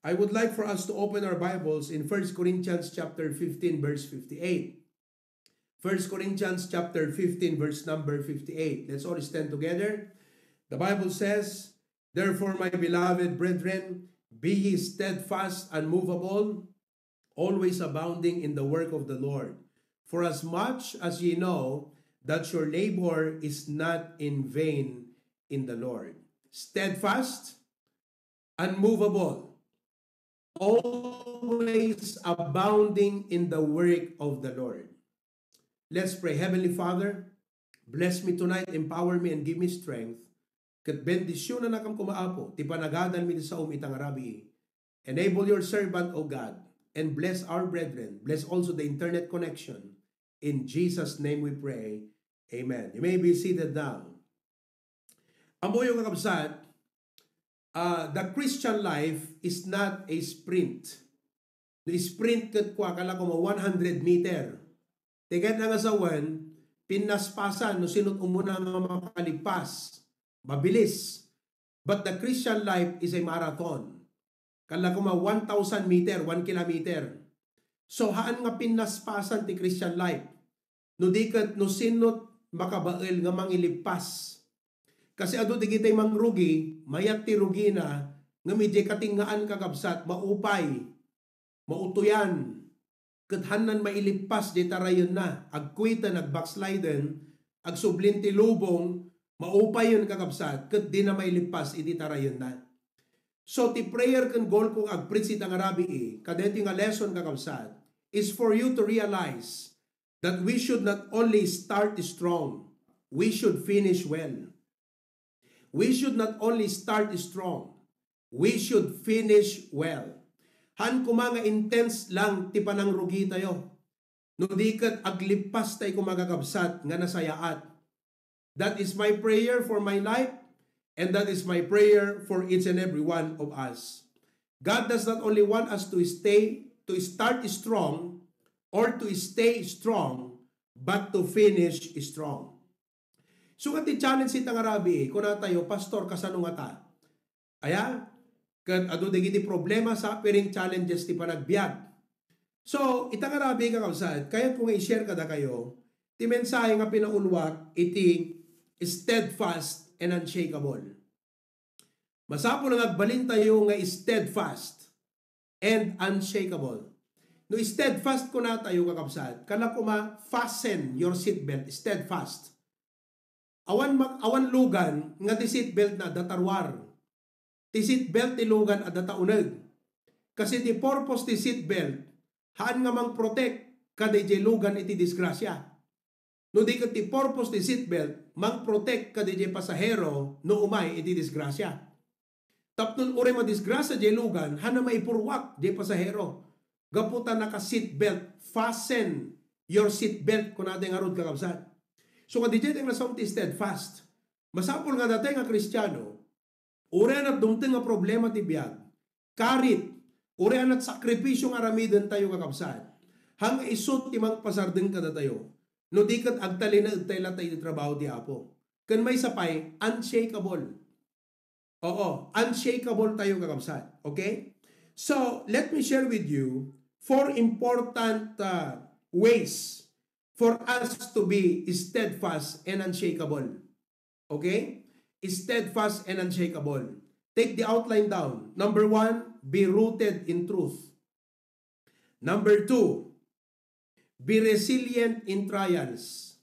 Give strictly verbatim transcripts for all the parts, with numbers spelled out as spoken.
I would like for us to open our Bibles in First Corinthians chapter fifteen, verse fifty-eight. First Corinthians chapter fifteen, verse number fifty-eight. Let's all stand together. The Bible says, "Therefore, my beloved brethren, be ye steadfast, unmovable, always abounding in the work of the Lord. For as much as ye know that your labor is not in vain in the Lord." Steadfast, unmovable, always abounding in the work of the Lord. Let's pray. Heavenly Father, bless me tonight, empower me, and give me strength. Ket bendisyonannakam koma, Apo, ti panagadalmi ti saom ita nga rabii. Enable your servant, O God, and bless our brethren. Bless also the internet connection. In Jesus' name we pray. Amen. You may be seated now. Ammoyo, kakabsat, ah, the Christian life is not a sprint. No sprint ket kua, kala koma one hundred meter. Ti kayatna nga sawen, pinnaspasan no sino't umuna nga makalipas. Mabilis. But the Christian life is a marathon. Kala koma one thousand meter, one kilometer. So, haan nga pinnaspasan ti Christian life. No di ket, no sino't makabael nga mangilippas. Kasi adu dagiti mangrugi, mayat ti rugina, ngem idiay katingaan, kakabsat, maupay, mautoyan, ket haannan mailippas diay tarayenna, agkuiten, agbacksliden, agsublin ti lubong, maupayen, kakabsat, ket dina mailippas iti tarayenna. So, ti prayer ken goal ko nga agpreach ita nga rabii, kadaytoy nga lesson, kakabsat, is for you to realize that we should not only start strong, we should finish well. We should not only start strong, we should finish well. Haan koma nga intense lang ti panangrugitayo. No di ket aglippas tay koma, kakabsat, nga nasayaat. That is my prayer for my life, and that is my prayer for each and every one of us. God does not only want us to stay, to start strong, or to stay strong, but to finish strong. So, ket ti challenge ita nga rabii, kunatayo, "Pastor, kasano ngata?" Aya? Ket adu dagiti problema, suffering, challenges ti panagbiag. So, ita nga rabii, kakabsat, kayatko nga i-share kadakayo ti mensahe nga pinauluak iti steadfast and unshakable. Masapul nga agbalintayo nga steadfast and unshakable. No steadfast kunatayo, kakabsat, kala koma fasten your seatbelt, steadfast. Awan ma-, awan lugan nga ti seatbelt na adda taruar. Ti seatbelt ti lugan adda tauneg. Kasi ti purpose ti seatbelt, haan nga mangprotect kadiay lugan iti disgrasya. No di ket ti purpose ti seatbelt, mangprotect kadiay pasahero no umay iti disgrasya. Tapno uray madisgrasya diay lugan, haan a maipurruak diay pasahero. Gapu ta naka-seatbelt, fasten your seatbelt, kunatay ngarud, kakabsat. So, kadiay ti nasaom ti steadfast. Masapul nga datay nga Kristiano, uray a dumteng nga problema ti biag, karit, uray a nagsakripisyo nga aramidentayo, kakabsat, haan nga isu ti mangpasardeng kadatayo. No di ket agtalinaedtay latta iti trabaho ti Apo. Ken maysa pay, unshakable. Oo, unshakable tayo, kakabsat. Okay? So, let me share with you four important, uh, ways for us to be steadfast and unshakable. Okay? Steadfast and unshakable. Take the outline down. Number one, be rooted in truth. Number two, be resilient in trials.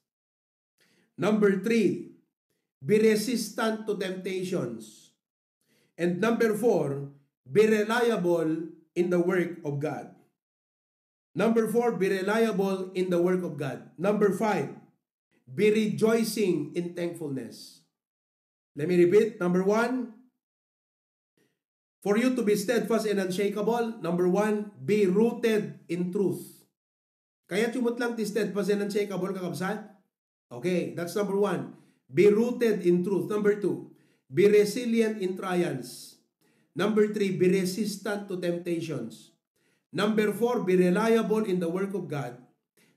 Number three, be resistant to temptations. And number four, be reliable in the work of God. Number four, be reliable in the work of God. Number five, be rejoicing in thankfulness. Let me repeat. Number one, for you to be steadfast and unshakable, number one, be rooted in truth. Kayatyo met lang ti steadfast and unshakable, kakabsat? Okay, that's number one. Be rooted in truth. Number two, be resilient in trials. Number three, be resistant to temptations. Number four, be reliable in the work of God.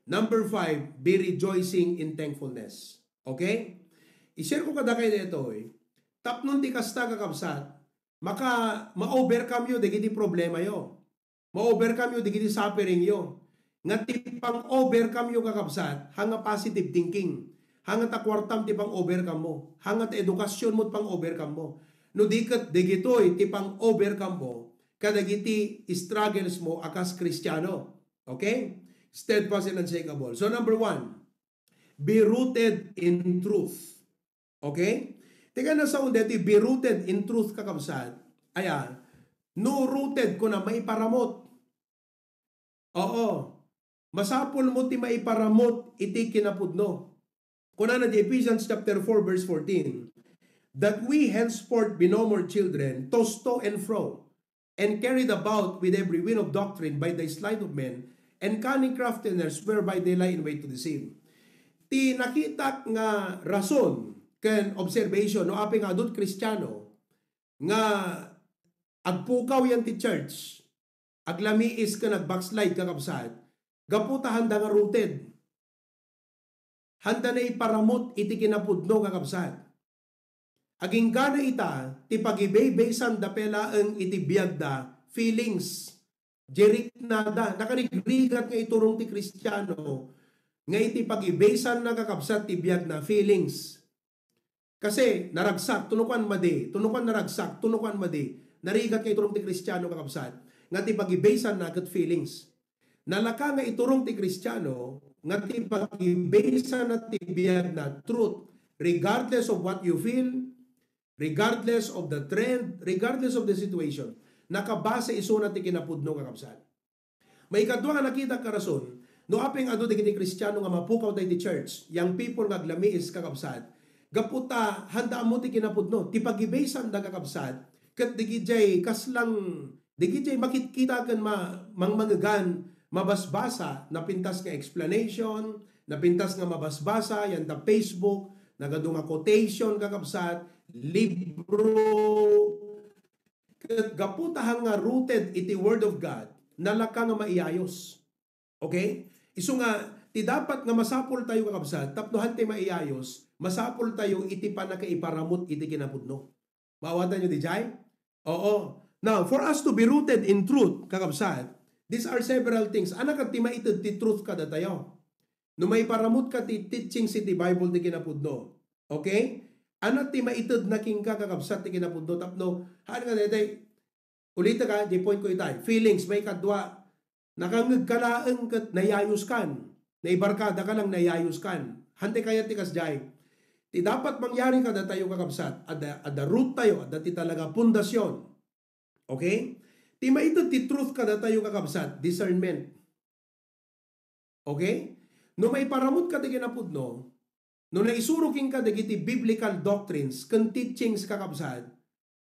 Number five, be rejoicing in thankfulness. Okay? I-share ko kadakayo daytoy. Tapno ti kasta, kakabsat, maka, ma-overcome yo dagiti problema yo. Ma-overcome yo dagiti suffering yo. Nga ti pang-overcome yo, kakabsat, haan nga positive thinking. Haan nga ta kuartam ti pang-overcome mo. Haan nga ta edukasion mo ti pang-overcome mo. No di ket dagitoy ti pang-overcome mo kadagiti struggles mo a kas Kristiano. Okay? Steadfast and unshakable. So, number one, be rooted in truth. Okay? Ti kanasaon daytoy be rooted in truth, kakabsat. Aya, no rooted, kuna maiparamut. Oo. Masapul mo ti maiparamut iti kinapudno. Kunana di Ephesians chapter four, verse fourteen, "That we henceforth be no more children, tossed to and fro, and carried about with every wind of doctrine by the sleight of men and cunning craftiness whereby they lie in wait to deceive." Ti nakitak nga rason ken observation no apay nga adut Kristiano nga agpukaw yan ti church, aglamiis ken agbackslide, kakabsat, gapu ta handa nga rooted. Handa naiparamut iti kinapudno, kakabsat. Aginggana ita ti pagibaybaysan da pay laeng iti biagda, feelings, jeriknada, nakarigrigat nga iturong ti Kristiano nga iti pagibaysanna, kakabsat, ti biagna, feelings. Kasi naragsak, tunukan madi, tunukan naragsak, tunukan madi. Narigat nga iturong ti Kristiano, kakabsat, nga ti pagibaysanna ket feelings. Nalaka nga iturong ti Kristiano nga ti pagibaysanna ti biagna, truth, regardless of what you feel, regardless of the trend, regardless of the situation. Nakabase isuna ti kinapudno, kakabsat. Maikadua nga nakitak nga rason, no apay nga adu dagiti Kristiano nga mapukaw daydi church, young people nga aglamiis, kakabsat, gapu ta handa ammo ti kinapudno, ti pagibaysanda, kakabsat, ket dagijay kaslang, dagijay makitkita ken ma-, mangmangegan, mabasbasa, napintas nga explanation, napintas nga mabasbasa, yan ta Facebook, nagadu nga quotation, kakabsat, libro, ket gapu ta haan nga rooted iti Word of God, nalaka nga maiyayos. Okay? Isu nga, ti dapat nga masapul tayo, kakabsat, tapno haan ti maiyayos, masapul tayo iti pannakaiparamut iti kinapudno. Maawatanyo diay? Oo. Now, for us to be rooted in truth, kakabsat, these are several things. Ania ket ti maited ti truth kadatayo? No maiparamut ka ti teachings iti Bible ti kinapudno. Okay? Ania ti maitedna kenka, kakabsat, ti kinapudno tapno, haan nga daytoy, ulitek, diay point ko itay. Feelings, maikadua, nakangngeg ka laeng ket nayayos kan. Naibarkada ka lang, nayayos kan. Haan ti kayat ti kasdiay. Ti dapat mangyari kadatayo, kakabsat, adda, adda root tayo, adda ti talaga pundasyon. Okay? Ti maited ti truth kadatayo, kakabsat, discernment. Okay? No maiparamut ka ti kinapudno, no naisuro kenka dagiti biblical doctrines ken teachings, kakabsat,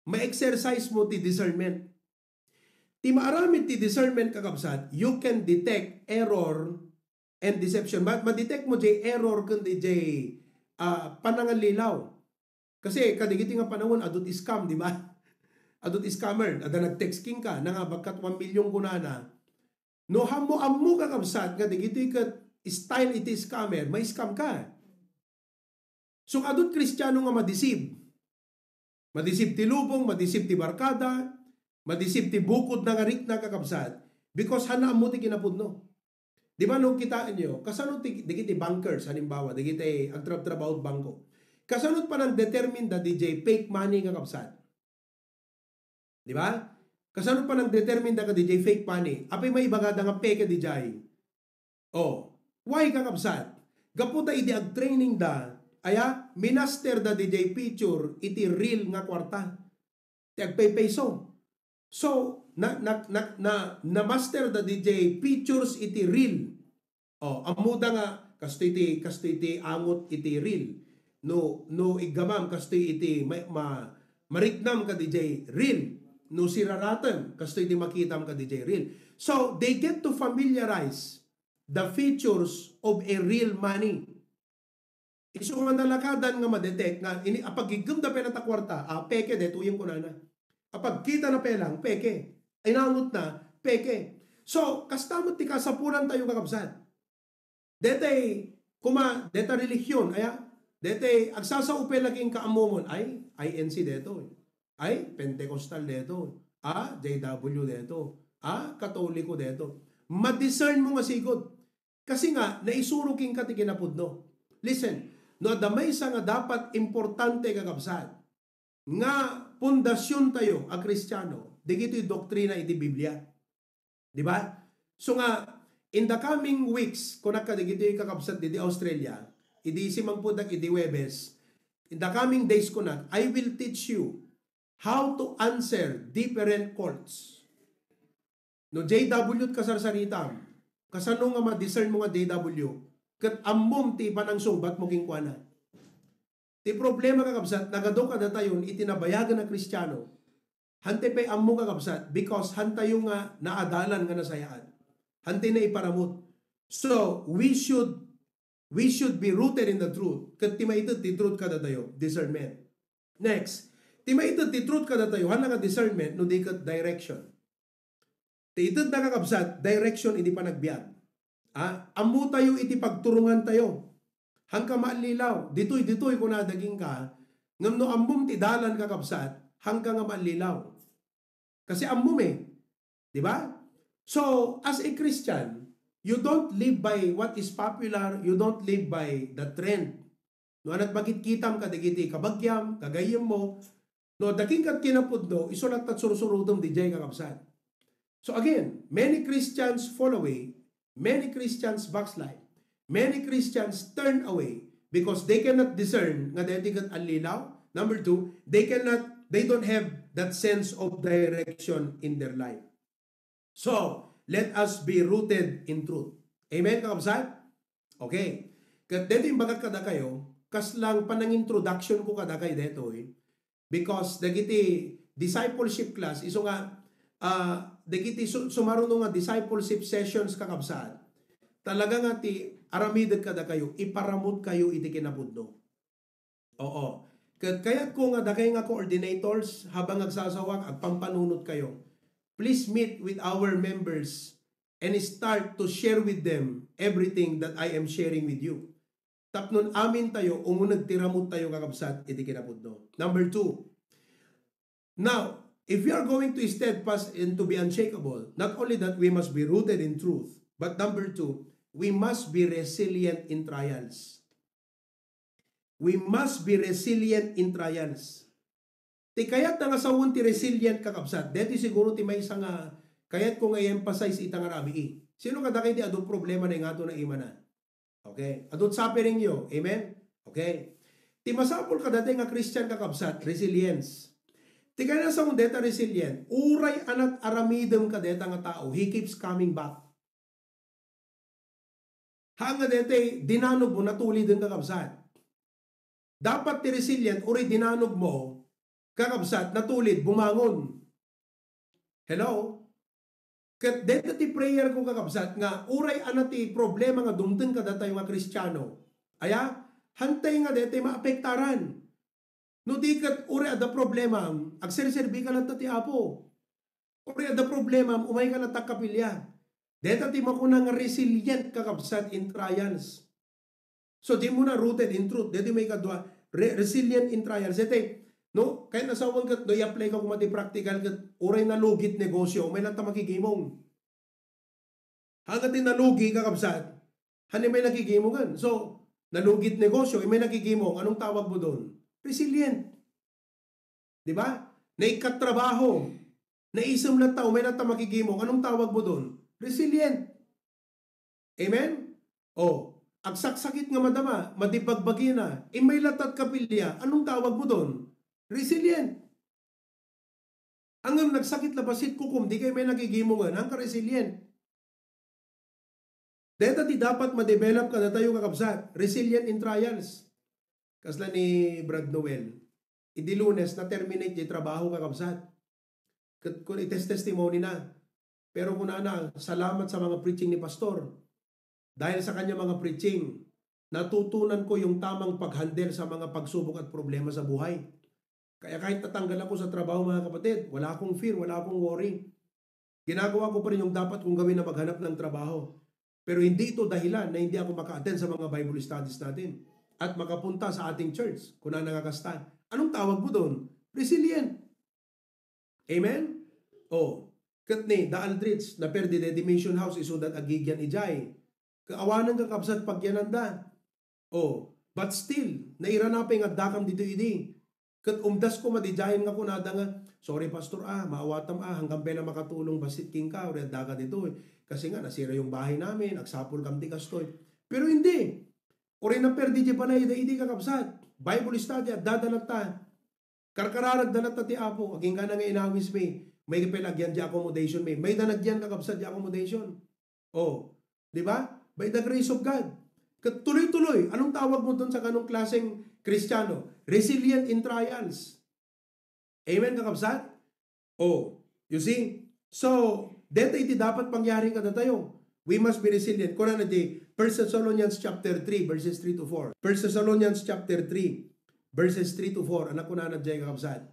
ma-exercise mo ti discernment. Ti maaramid ti discernment, kakabsat, you can detect error and deception. Ma-, ma-detect mo jay error ken jay, ah, panangallilaw. Kasi kadagiti nga panawen, adut scam, di ba? Adut scammer, adda nag-text kenka, nangabak kat one million kunana. No ammo-ammo, kakabsat, nga dagitoy ket style iti scammer, ma-scam ka. So, adut Kristiano nga ma-deceive. Ma-deceive ti lubong, ma-deceive ti barkada, ma-deceive ti bukod na nga rikna, kakabsat, because haan ammo ti kinapudno. Di ba, no, kitaenyo, kasano ti, dagiti bankers, halimbawa, dagiti agtrabtrabaho iti bangko. Kasano panang-determine da diay fake money, kakabsat? Di ba? Kasano panang-determine da kadi jay fake money? Apay maibagada nga peke diay? Oh, why, kakabsat? Gapu ta idi agtraining da, aya, minaster da diay feature iti real nga kuarta. Ti agpaypayso. So, na, na, na, na, na-master da diay features iti real. Oh, ammoda nga kastoy ti, kastoy ti angot iti real. No, no iggamam kastoy iti ma-, ma-, mariknam kadiay real. No siraratem kastoy ti makitam kadiay real. So, they get to familiarize the features of a real money. Isu nga nalakadan nga ma-detect nga ini, apag giggem da pay laeng ta kuarta, ah, peke daytoyen kunana. Apag kita na pay laeng, peke. Inangot na, peke. So, kasta met ti kasapulan tayo, kakabsat. Daytoy, kuma, dayta relihiyon, aya? Daytoy, agsasao pay laeng kenka ammom, ay, I N C daytoy. Ay, Pentecostal deto. Ah, J W deto. Ah, Katoliko deto. Ma-discern mo nga sigud. Kasi nga, naisuro kenka ti kinapudno. Listen, no adda maysa nga dapat importante, kakabsat, nga pundasyon tayo a Kristiano, dagitoy doktrina iti Biblia. Di ba? So nga, in the coming weeks, kunak kadagitoy kakabsat didi Australia, idi simangpetdak idi Huwebes, in the coming days, kunak, I will teach you how to answer different cults. No J W ti kasarsaritam, kasano nga ma-discern mo nga J W? Ket ammom ti panangsungbat mo kenkuana. Ti problema, kakabsat, nagadu kadatayon iti nabayagen a Kristiano. Hantay pay ammo, kakabsat, because hantayo nga naadalan nga nasayaat. Hantay na iparamut. So, we should we should be rooted in the truth. Ket ti maited ti truth kadatayo, discernment. Next, ti maited ti truth kadatayo, haan nga discernment no di ket direction. Ti ited na, kakabsat, direction iti panagbiag. Ah, ammo tayo iti pagturongan tayo. Hangka maallilaw. Ditoy, ditoy, kuna dagingka. Ngem no ammom ti dalan, kakabsat, hangka nga maallilaw. Kasi ammom eh. Di ba? So, as a Christian, you don't live by what is popular, you don't live by the trend. No, anat makitkitam kadagiti kabagiam, gagayyemmo, no, daking kat kinapudno, isu latta ti sursurotem diay, kakabsat. So again, many Christians fall away, many Christians backslide, many Christians turn away because they cannot discern nga daytoy ket allilaw. Number two, they cannot, they don't have that sense of direction in their life. So, let us be rooted in truth. Amen, kakabsat? Okay. Ket daytoy imbagak kadakayo, kasla panangintroduction ko kadakayo daytoy, because dagiti discipleship class, isu nga, ah, dagiti su-, sumaruno nga discipleship sessions, kakabsat, talaga nga ti aramidek kadakayo, iparamut kayo iti kinapudno. Oo. Ket kayatko nga dakay nga coordinators, habang agsasawak, agpampanunot kayo. Please meet with our members and start to share with them everything that I am sharing with you. Tapnon amin tayo, umuneg ti ramut tayo, kakabsat, iti kinapudno. Number two, now, if we are going to steadfast and to be unshakable, not only that we must be rooted in truth, but number two, we must be resilient in trials. We must be resilient in trials. Ti kayat nga sawen ti resilient, kakabsat, deti siguro ti maysa nga kayat ko nga i-emphasize ita nga rabii. Sino kadakayo ti adu problema na ingato na imana? Okay. Adu suffering yo. Amen? Okay. Ti masapul kadatayo nga Christian, kakabsat, resilience. Ti kayat nga sawen deta resilient, uray anat aramidem kadeta nga tao, he keeps coming back. Haan nga daytoy dinanogmo, natuliden, kakabsat. Dapat ti resilient, uray dinanogmo, kakabsat, natulid, bumangon. Hello? Ket dayta ti prayer ko, kakabsat, nga uray anat ti problema nga dumteng kadatayo nga Kristiano, aya, hantay nga daytoy maapektaran. No di ket uray adda problemam, agserserbi ka latta ti Apo. Uray adda problemam, umay ka latta kapilya. Deta ti makuna nga resilient, kakabsat, in trials. So, di mo na rooted in truth. Deti may kadua, re-, resilient in trials. Deti, no, kayat nga sawen ket, no, i-apply ka kuma ti practical ket, uray nalugit negosyo, umay latta makigimong. Hanggat ti nalugi, kakabsat, han imay nakigimongan. So, nalugit negosyo, imay nakigimong, anong tawag mo doon? Resilient. Di ba? Naikkat trabaho, naisem latta, umay latta makigimong, anong tawag mo doon? Resilient. Amen? O, agsaksakit nga madama, madibagbagina, imay latta kapilya, anong tawag mo doon? Resilient. Ngem nagsakit la bassit kukom, di ka imay nakigimongan, haanka resilient. Deta ti dapat ma-develop kadatayo, kakabsat, resilient in trials. Kasla ni Brad Noel, idi Lunes, na-terminate di trabaho, kakabsat. Ket kun ites testimony na. Pero kunana, "Salamat sa mga preaching ni Pastor. Dahil sa kanya mga preaching, natutunan ko yung tamang pag-handle sa mga pagsubok at problema sa buhay. Kaya kahit natanggal ako sa trabaho, mga kapatid, wala akong fear, wala akong worry. Ginagawa ko pa rin yung dapat kong gawin na maghanap ng trabaho. Pero hindi ito dahilan na hindi ako maka-attend sa mga Bible studies natin at makapunta sa ating church." Kuna na nga kasta. Anong tawag mo doon? Resilient. Amen? Oh, ket ni da Aldrich, naperdi daydi mission house, isuda ti agigian idiay. Ket awanen, kakabsat, pagyananda. Oh, but still, nairana pay nga addakam ditoy idi. Ket umdas koma idiayen nga kunada nga, "Sorry, Pastor, ah, maawatam, ah, hanggan pay la makatulong bassit kenka, uray addaka ditoy. Kasi nga, nasira yung bahay namin, agsapulkam ti kastoy." Pero hindi. Uray naperdi diay balay, idi, kakabsat. Bible study, addada latta. Karkararagda latta ti Apo, agingkana nga inawismi, may pay la agyan diay accommodation mi. Mayda nagyan, kakabsat, diay accommodation. Oh, di ba? By the grace of God. Ket tuloy-tuloy, anong tawag mo dun sa ganong klaseng Kristiyano? Resilient in trials. Amen, kakabsat? Oh, you see? So, deta iti dapat mangyari kadatayo. We must be resilient. Kunana di First Thessalonians chapter three, verses three to four. First Thessalonians chapter three, verses three to four. Ano kunana diay, kakabsat?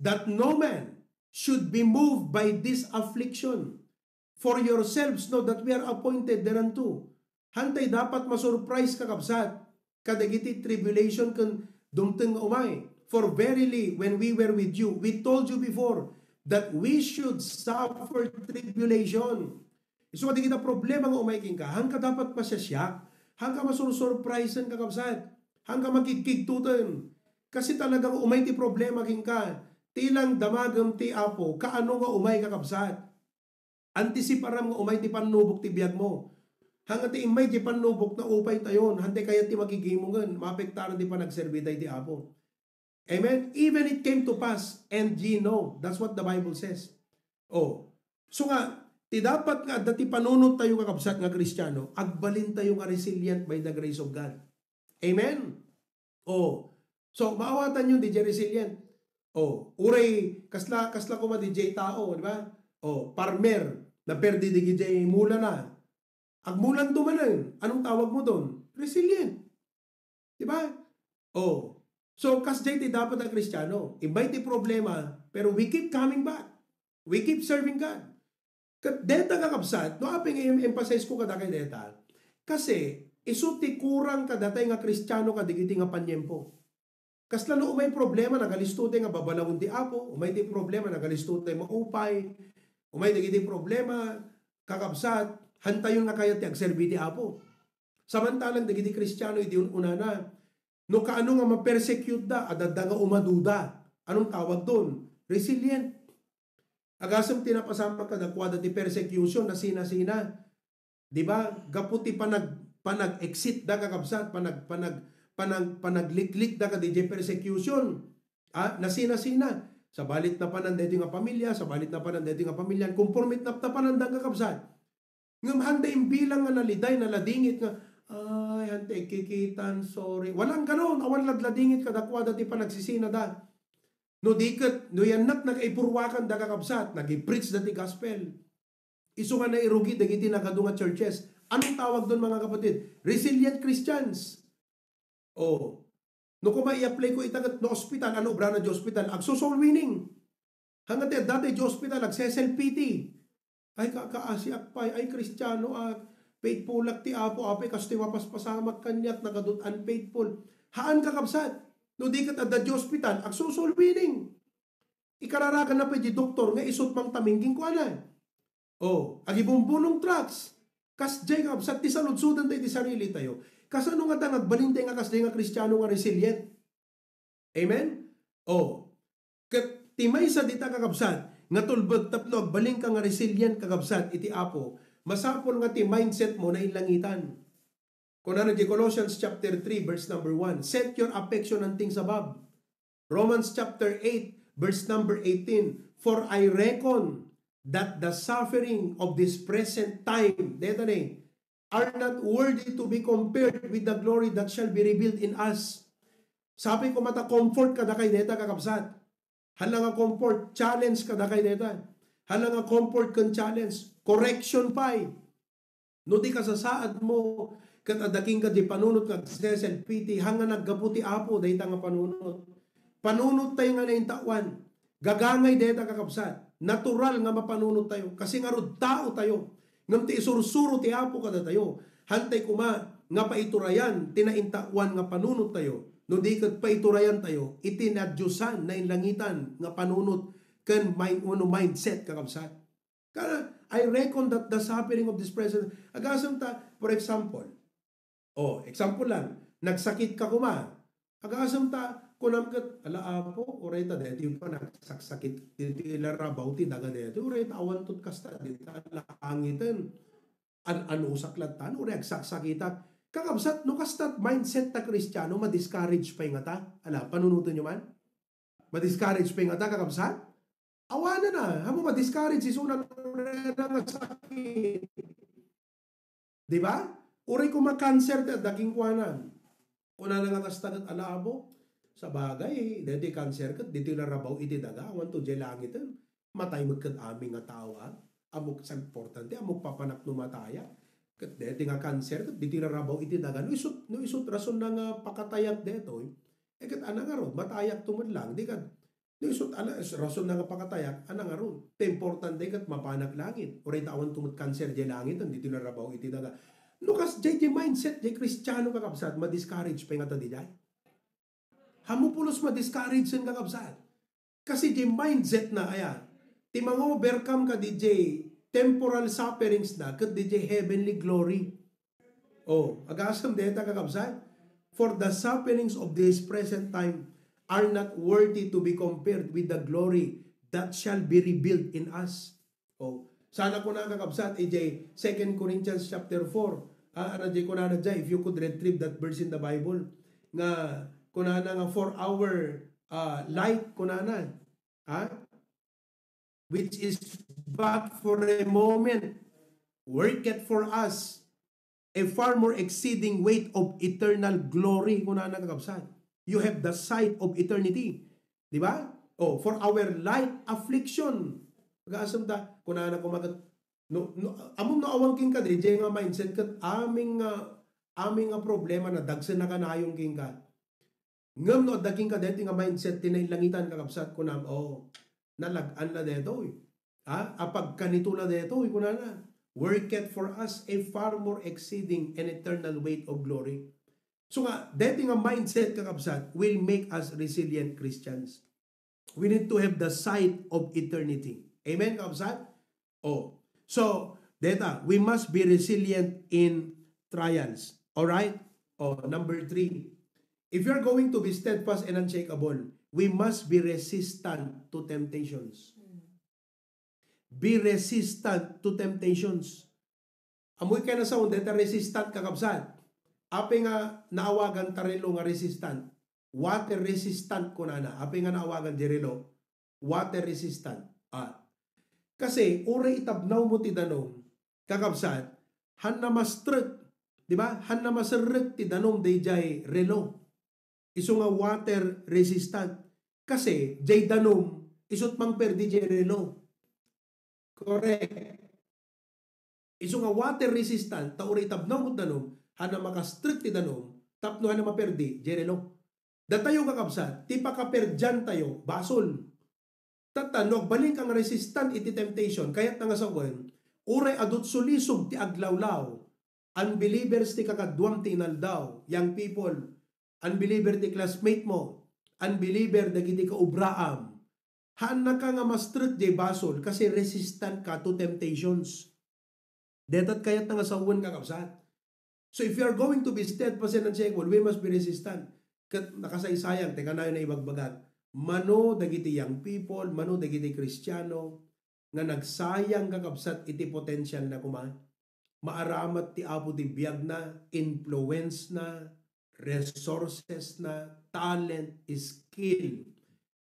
"That no man should be moved by this affliction. For yourselves know that we are appointed thereunto." Hantay dapat masurprise, kakabsat, kadagiti tribulation ken dumteng nga umay. "For verily, when we were with you, we told you before that we should suffer tribulation." Isu kadagiti problema nga umay kenka, hangka dapat masiasiak, hangka masursurprisen, kakabsat, hangka makigkigtuten. Kasi talagang umay ti problema kenka, ti lang damagem ti Apo, kaano nga umay, kakabsat. Antisiparam nga umay ti pannubok ti biagmo. Hangga ti immay ti pannubok, naupay tayon, hantay kayat ti magigimongen, maapektaran ti panagserbi tayo ti Apo. Amen? "Even it came to pass, and ye know." That's what the Bible says. Oh. So nga, ti dapat nga adda ti panunot tayo, kakabsat, nga Kristiano, agbalin tayo nga resilient by the grace of God. Amen? Oh. So, maawatan yun, diay resilient. Oh, uray, kasla, kasla koma diay tao, di ba? Oh, farmer, naperdi diay mulana. Agmulanto manen, anong tawag mo dun? Resilient. Di ba? Oh. So, kasdiay ti dapat a Kristiano. Imbay ti problema, pero we keep coming back. We keep serving God. Ket deta, kakabsat, no, apay nga i-emphasize ko kadakay deta? Kasi, isu ti kurang kadatay nga Kristiano kadagiti nga paniempo. Kasla no umay problema, nagalisto tay nga babalawen ti Apo, umay ti problema, nagalisto tay maupay, umay dagiti problema, kakabsat, hantayon nga kayat ti agserbi ti Apo. Samantalang dagiti Kristiano idi un-unana, no kaano nga ma-persecute da, adda nga umaduda. Anong tawag dun? Resilient. Agasem ti napasamak kadakuada ti persecution, nasinasina. Di ba? Gapu ti panag-, panag-exit da, kakabsat, panag-, panag-, panag-, panagliklik da kadiay persecution. Ah, nasinasina. Sabalit napanan daytoy nga pamilya, sabalit napanan daytoy nga pamilya, konforme ti napanan da, kakabsat. Ngem handa imbilang nga naliday, naladingit nga, "Ay, hanta ikkikitan, sorry." Walang ganon, awan ladladingit kadakuada ti panagsisina da. No di ket, no yannak nakaipurwakan da, kakabsat, nag-i-preach da ti gospel. Isu nga nairugi dagiti nagadu nga churches. Anong tawag dun, mga kapatid? Resilient Christians. Oh. No koma i-apply ko ita ket no ospital, ano obrana di ospital? Agso-soul winning. Hanggang ti adda ti ospital, agse-self-pity. Ay, kakaasiak pay, ay, Kristiano ak, faithful ak ti Apo, apay, kastoy mapaspasamak kaniak, nagadut unfaithful. Haan, kakabsat. No di ket adda di ospital, agso-soul winning. Ikararaganna pay di doktor nga isut' mangtaming kenkuana. Oh, agibumbunong drugs. Kasdiay, kakabsat, ti saludsodan tayo ti sarili tayo. Kasano nga ta nga agbalin tayo nga kasdiay nga Kristiano nga resilient? Amen? Oh. Ket ti maysa dita, kakabsat, nga tulbed tapno agbalinka nga resilient, kakabsat, iti Apo, masapul nga ti mindset mo nainlangitan. Kunana di Colossians chapter three, verse number one, "Set your affection on things above." Romans chapter eight, verse number eighteen, "For I reckon that the suffering of this present time," deta ni, "are not worthy to be compared with the glory that shall be revealed in us." Sapay koma ta comfort kadakay deta, kakabsat. Hala nga comfort, challenge kadakay deta. Hala nga comfort ken challenge, correction pay. No di kasasaad mo, ket adda kenka di panunot nga agse-self-pity, haan nga naggapu ti Apo dayta nga panunot. Panunot tayo nga naintawan. Gagangay dayta, kakabsat. Natural nga mapanunot tayo. Kasi ngarud tao tayo. Ngem ti isursuro ti Apo kadatayo, hantay koma nga paiturayan ti naintawan nga panunot tayo, no di ket paiturayan tayo iti nadiosan, nainlangitan nga panunot ken mind, wenno mindset, kakabsat. Kaya, I reckon that the suffering of this present, agasem ta, for example, oh, example lang, nagsakit ka koma, agasem ta, kunam ket, "Ala, Apo, uray ta deti pa nagsaksakit, deti la rabaw ti daga deti, uray ta awan tot kasta, deta langiten." An-, anusak latta, no, uray agsaksakitak. Kakabsat, no kasta mindset ta Kristiano, ma-discourage pay ngata. Ala, panunotenyo man? Ma-discourage pay ngata, kakabsat? Awanen a, amo ma-discourage, isuna uray nga sakit. Di ba? Uray koma cancer ti adda kenkuana. Kunana nga kasta ket, "Ala, Apo, sabagay, daytoy cancer ket ditoy la rabaw iti daga, awan to diay langiten. Matay met ket amin nga tao, a. Ammok sa importante, ammok papanak no matayak. Ket daytoy nga cancer ket ditoy la rabaw iti daga. No isut, no isut rasonna nga pakatayak daytoy, eh, ket ana ngarud, matayak to met lang. Di ket, no isut ala, rasonna nga pakatayak, ana ngarud. Ti importante ket mapanak langit. Uray ta awan to met cancer diay langiten, ditoy la rabaw iti daga." No kas, diay, diay mindset, diay Kristiano, kakabsat, ma-discourage pay ngata diay. Amo pulos ma-discourage, kakabsat. Kasi diay mindset na, aya, ti mangovercome kadi diay temporal sufferings na, ket diay heavenly glory. Oh, agasem deta, kakabsat. "For the sufferings of this present time are not worthy to be compared with the glory that shall be revealed in us." Oh, sana kuna, kakabsat, ijay Second Corinthians chapter four. Ah, ano jay kunana jay, if you could retrieve that verse in the Bible, nga kunana nga, "For our, ah, light," kunana, ha? "Which is but for a moment, worketh for us a far more exceeding weight of eternal glory," kunana, kakabsat. You have the sight of eternity. Di ba? Oh, "For our light affliction." Agasem ta, kunana koma ket, no, no, ammom no awan kenka, diay nga mindset ket amin nga, amin nga problema na dagsen a kanayon kenka. Ngem no adda kenka daytoy nga mindset ti nainlangitan, kakabsat, kunam, "Oh, nalag-an la daytoy. Ha? Apagkanito la daytoy," kunana. "Worketh for us a far more exceeding and eternal weight of glory." So nga, daytoy nga mindset, kakabsat, will make us resilient Christians. We need to have the sight of eternity. Amen, kakabsat? Oh. So, deta, we must be resilient in trials. All right? Oh, number three, if you're going to be steadfast and unshakable, we must be resistant to temptations. Be resistant to temptations. Ammoy kay nasaon deta resistant, kakabsat. Apay nga naawagan ta relo nga resistant? Water resistant, kunana. Apay nga naawagan di relo? Water resistant. Ah. Kasi, uray itabnawmo ti danum, kakabsat, hanna mastrek, di ba? Hanna maserrek ti danum dayjay relo. Isu nga water resistant. Kasi, jay danum, isut mangperdi jay relo. Correct. Isu nga water resistant, ta uray itabnawmo ti danum, hanna makastrek ti danum, tapno hanna maperdi jay relo. Datayo, kakabsat, ti pakaperdiantayo, basol. Tatta, no agbalinka nga resistant iti temptation, kayatna nga sawen, uray adut sulisog ti aglawlaw, unbelievers ti kakaduam ti inaldaw, young people, unbeliever ti classmate mo, unbeliever dagiti kaobraam, haannaka nga mastrek jay basol kasi resistant ka to temptations. Deta ti kayatna nga sawen, kakabsat. So if you are going to be steadfast and unshakable, we must be resistant. Ket nakasaysayang ti kanayon a ibagbagak. Mano dagiti young people, mano dagiti Kristiano nga nagsayang, kakabsat, iti potensialna koma. Maaramat ti Apo ti biagna, influence na, resources na, talent, skill.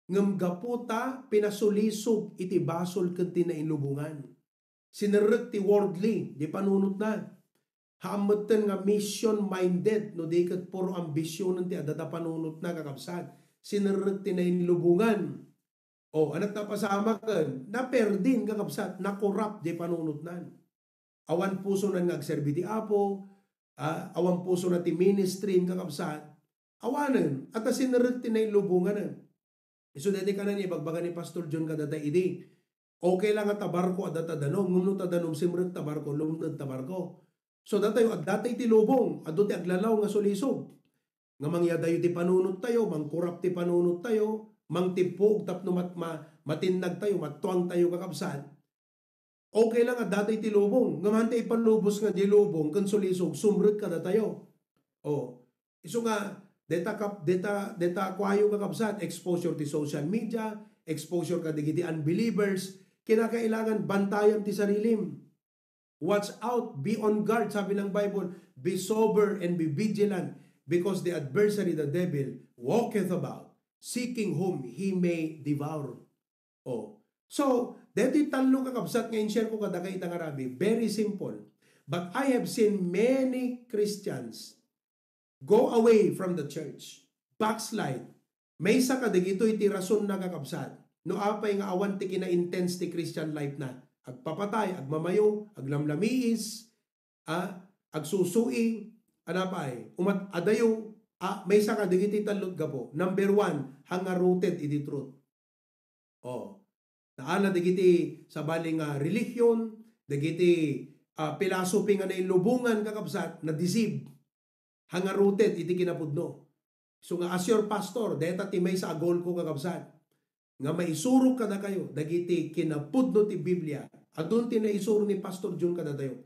Ngem gapu ta pinasulisog iti basol ken ti nailubongan. Sinerrek ti worldly, di panunotna. Haan metten nga mission-minded, no di ket puro ambisionen ti adda ta panunotna, kakabsat. Sinerrek ti nailubongan. O, ania ti napasamaken? Naperdin, kakabsat, nakorap jay panunotnan. Awan pusonan nga agserbi ti Apo, ah, awan pusona ti ministry, kakabsat. Awanen, ata sinerrek ti nailubonganen. Isu daytoy kanan ibagbaga ni Pastor John kadata idi, okay la nga ta barko adda ta danum, ngem no ta danum, simrek ta barko, lumned ta barko. So, datayo, adda tay ti lubong, adu ti aglalaw nga sulisog. Nga mangyadayo ti panunottayo, mangkurap ti panunottayo, mangtippuog tapno mat-, ma-, matinnag tayo, mattuang tayo, kakabsat. Okay lang nga adda tayo iti lubong. Ngem hanta ipalubos nga di lubong ken sulisog, sumrek kadatayo. O, isu nga, deta kap-, deta, deta kuayo, kakabsat, exposure ti social media, exposure kadagiti unbelievers, kinakailangan bantayan ti sarilim. Watch out, be on guard, sabi ng Bible. Be sober and be vigilant, because the adversary, the devil, walketh about, seeking whom he may devour. Oh. So, deti tallo, kakabsat, nga in-share ko kadakayo ita nga rabii, very simple. But I have seen many Christians go away from the church, backslide. Maysa kadagitoy ti rasonna, kakabsat, no apay nga awan ti kina-intense ti Christian life na. Agpapatay, agmamayo, aglamlamiis, a, agsusui, a, napay, umat-, adayo, a, maysa kadagiti tallo ti gapu. Number one, hanga-rooted iti truth. Oh. Naala dagiti sabali nga religion, dagiti, ah, philosophy nga nailubongan, kakabsat, na-deceive. Hanga-rooted iti kinapudno. So nga, as your pastor, deta ti maysa a goal ko, kakabsat, nga maisurok kadakayo dagiti kinapudno ti Biblia. Adun ti naisuro ni Pastor Jun kadatayo.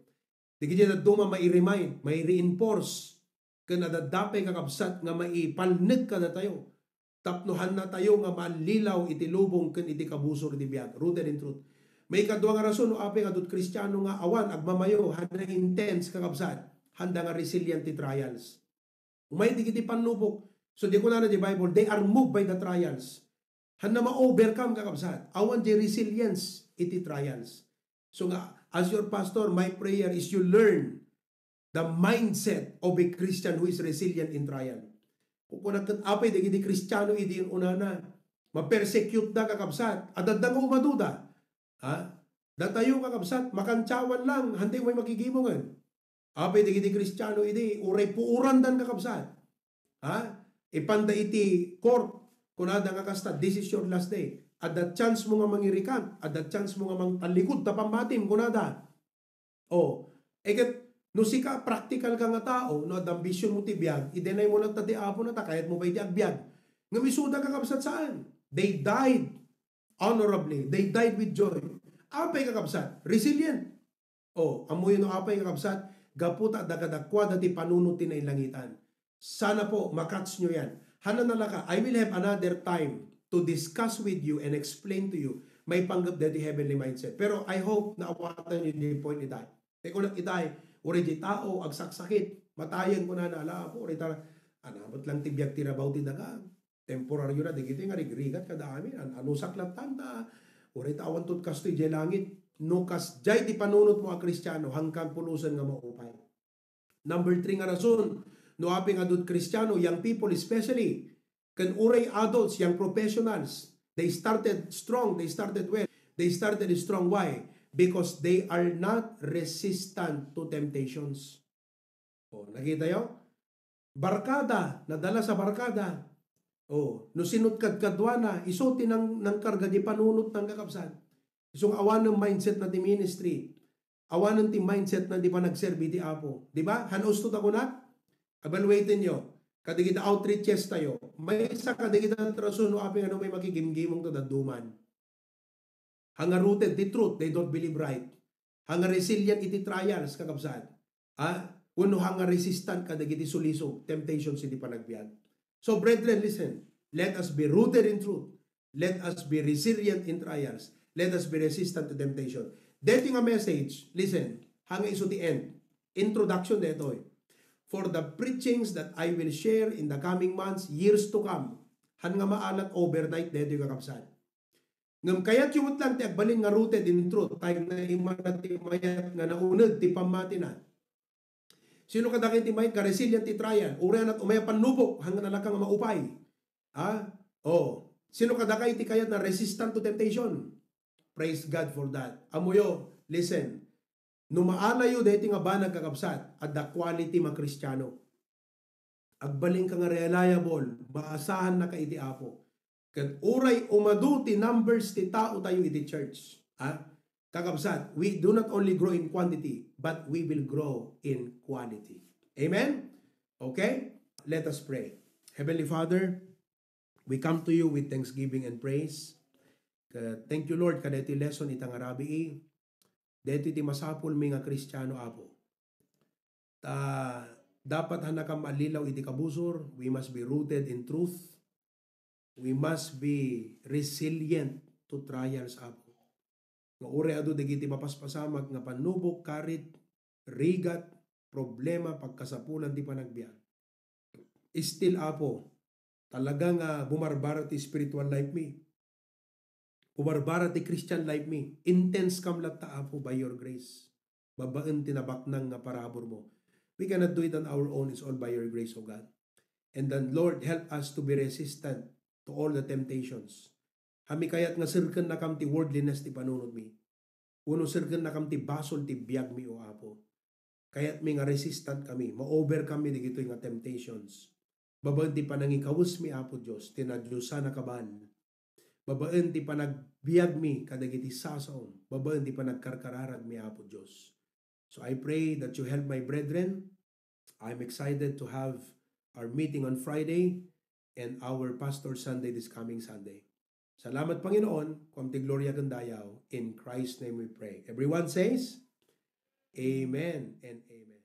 Dagiti dadduma mai-remind, mai-reinforce, ken adda pay, kakabsat, nga maipalned kadatayo tapno hannatayo nga maallilaw iti lubong ken iti kabusor iti biag. Rooted in truth. Maikadua nga rason no apay nga adda Kristiano nga awan agmamayo, handa intense, kakabsat, handa nga resilient ti trials. Umay dagiti pannubok. So, di kunana di Bible, they are moved by the trials. Handa ma-overcome, kakabsat. Awan di resilience iti trials. So nga, as your pastor, my prayer is you learn the mindset of a Christian who is resilient in trial. Kung kuna ket apay dagiti Kristiano idi unana, ma-persecute da, kakabsat, adda nga umaduda. Ha? Datayo, kakabsat, makantsawan lang, hantay may makigimungen. Apay dagiti Kristiano idi, uray puurandan, kakabsat. Ha? Ipanda iti court, kunada nga kasta, "This is your last day." Adda chance mo nga mangirikan, adda chance mo nga mangtallikod ta pammatim, kunada. Oh, e ket no sika, practical ka nga tao, no adda ambition mo ti biag, i-deny mo lang ta ti Apo na ta kayat mo ba iti agbiag. Ngem isuda, kakabsat, saan. They died honorably. They died with joy. Apay, kakabsat, resilient. Oh, ammoyo no apay, kakabsat, gapu ta adda kadakuada ti panunot ti nailangitan. Sana po, makatch nyo yan. Hana nalaka, I will have another time to discuss with you and explain to you maipanggep daytoy heavenly mindset. Pero I hope naawatan nyo di point ni Day. Te kunak itay, uray di tao, agsaksakit, matayen, kunana, ala, Apo, uray ta, anamet lang ti biag ti rabaw ti daga. Temporaryo na, dagiti nga rigrigat kada amin, an-, anusak latta, uray ta awan tot kastoy jay langit. No kasjay ti panunot mo a Kristiano, hangkan pulosen nga maupay. Number three nga rason, no apay nga adda Kristiano, young people especially, ken uray adults, young professionals, they started strong, they started well, they started strong. Why? Because they are not resistant to temptations. Oh, nakita yo? Barkada, nadala sa barkada. Oh, no sino't kadkaduana, isu ti nang-, nangkarga di panunot na, kakabsat. Isu nga awanen mindset na ti ministry. Awanen ti mindset na di panagserbi ti Apo. Di ba? Hano usto ta kunak? Evaluaten yo. Kadagiti outreaches tayo. Maysa kadagiti rason no apay nga no may makigimgimong ta dadduman. Hanga-rooted ti truth, they don't believe right. Hanga-resilient iti trials, kakabsat. Ha? Wenno hanga-resistant kadagiti sulisog, temptations iti panagbiag. So, brethren, listen. Let us be rooted in truth. Let us be resilient in trials. Let us be resistant to temptation. Deti nga message, listen, hanga isu ti end. Introduction detoy. For the preachings that I will share in the coming months, years to come, han nga maalat overnight detoy, kakabsat. Ngem kayatyo met lang ti agbalin nga rooted in truth, tay naimana ti mayat nga nauneg ti pammatina. Sino kadakayo ti mayat nga resilient ti trial? Uray anat umay a pannubok, hanggan alaka nga maupay. Ha? Oh. Sino kadakayo ti kayat na resistant to temptation? Praise God for that. Amoyo, listen. No maalayo daytoy nga banag, kakabsat, adda quality nga Kristiano. Agbalinka nga reliable, maasahannaka iti Apo. Ket uray umadu ti numbers ti tao tayo iti church, ha? Kakabsat, we do not only grow in quantity, but we will grow in quality. Amen? Okay? Let us pray. Heavenly Father, We come to you with thanksgiving and praise. Ka-, thank you, Lord, kadaytoy lesson ita nga rabii. Daytoy ti masapulmi nga Kristiano, Apo. Ta dapat hannakam maallilaw iti kabusor, we must be rooted in truth. We must be resilient to trials, Apo. Nga uray adu dagiti mapaspasamak nga pannubok, karit, rigat, problema, pagkasapulan ti panagbiag. Still, Apo, talaga nga bumarbara ti spiritual life mi. Bumarbara ti Christian life mi. Intense kam latta, Apo, by your grace. Babaen ti nabaknang nga paraburmo. We cannot do it on our own. It's all by your grace, O God. And then, Lord, help us to be resistant to all the temptations. Hami kayat nga serkennakam ti worldliness ti panunotmi. Wenno serkennakam ti basol ti biagmi, O Apo. Kayatmi nga resistant kami, ma-overcome mi dagitoy nga temptations. Babaen ti panangikawesmi, Apo Dios, ti nadiosan a kabal. Babaen ti panagbiagmi kadagiti sasaom. Babaen ti panagkarkararagmi, Apo Dios. So I pray that you help my brethren. I'm excited to have our meeting on Friday and our Pastor Sunday this coming Sunday. Salamat, Panginoon, kuam ti gloria ken dayaw. In Christ's name we pray. Everyone says, Amen and amen.